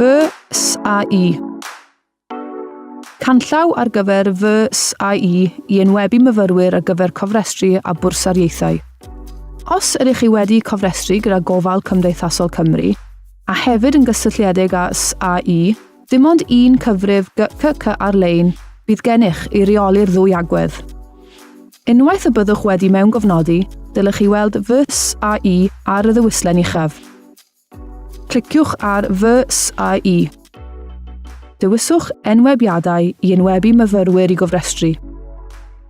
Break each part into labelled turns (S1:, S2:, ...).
S1: Fy S A I. Canllaw ar gyfer Fy S A I i enwebu myfyrwyr ar gyfer cofrestru a bwrsariaethau. Os ydych chi wedi cofrestru gyda Gofal Cymdeithasol Cymru, a hefyd yn gysylltiedig â SAI, dim ond un cyfrif GCC ar-lein fydd gennych i reoli'r ddwy agwedd. Unwaith y byddwch wedi mewngofnodi, dylech chi weld Fy SAI ar y ddewislen uchaf. Cliciwch ar Fy SAI. Dewiswch Enwebiadau i enwebu myfyrwyr i gofrestru.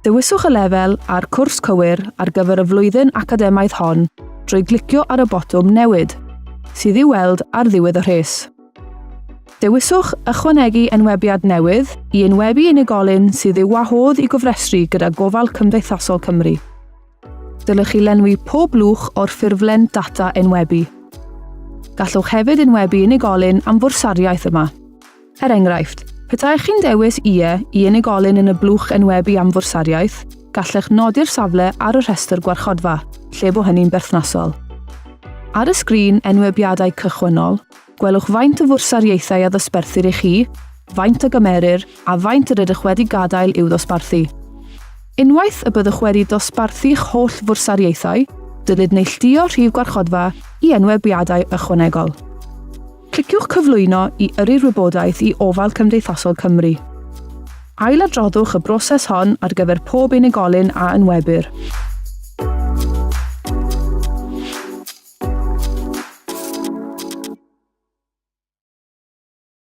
S1: Dewiswch y lefel a'r cwrs cywir ar gyfer y flwyddyn academaidd hon drwy glicio ar y botwm Newid, sydd i'w weld ar ddiwedd y rhes. Dewiswch Ychwanegu enwebiad newydd i enwebu unigolyn sydd i'w wahodd i gofrestru gyda Gofal Cymdeithasol Cymru. Dylech chi lenwi pob blwch o'r ffurflen data enwebu. Gallwch hefyd enwebu unigolyn am fwrsariaeth yma. Er enghraifft, petaech chi'n dewis 'Ie' i unigolyn yn y blwch enwebu am fwrsariaeth, gallech nodi'r safle ar y rhestr gwarchodfa, lle bo hynny'n berthnasol. Ar y sgrin enwebiadau cychwynnol, gwelwch faint o fwrsariaethau a ddosberthir i chi, faint a gymerir, a faint yr ydych wedi gadael i'w ddosbarthu. Unwaith y byddwch wedi dosbarthu'ch holl fwrsariaethau, dylid neilltuo rhif gwarchodfa i enwebiadau ychwanegol. Cliciwch Cyflwyno i yrru'r wybodaeth i Ofal Cymdeithasol Cymru. Ailadroddwch y broses hon ar gyfer pob unigolyn a enwebir.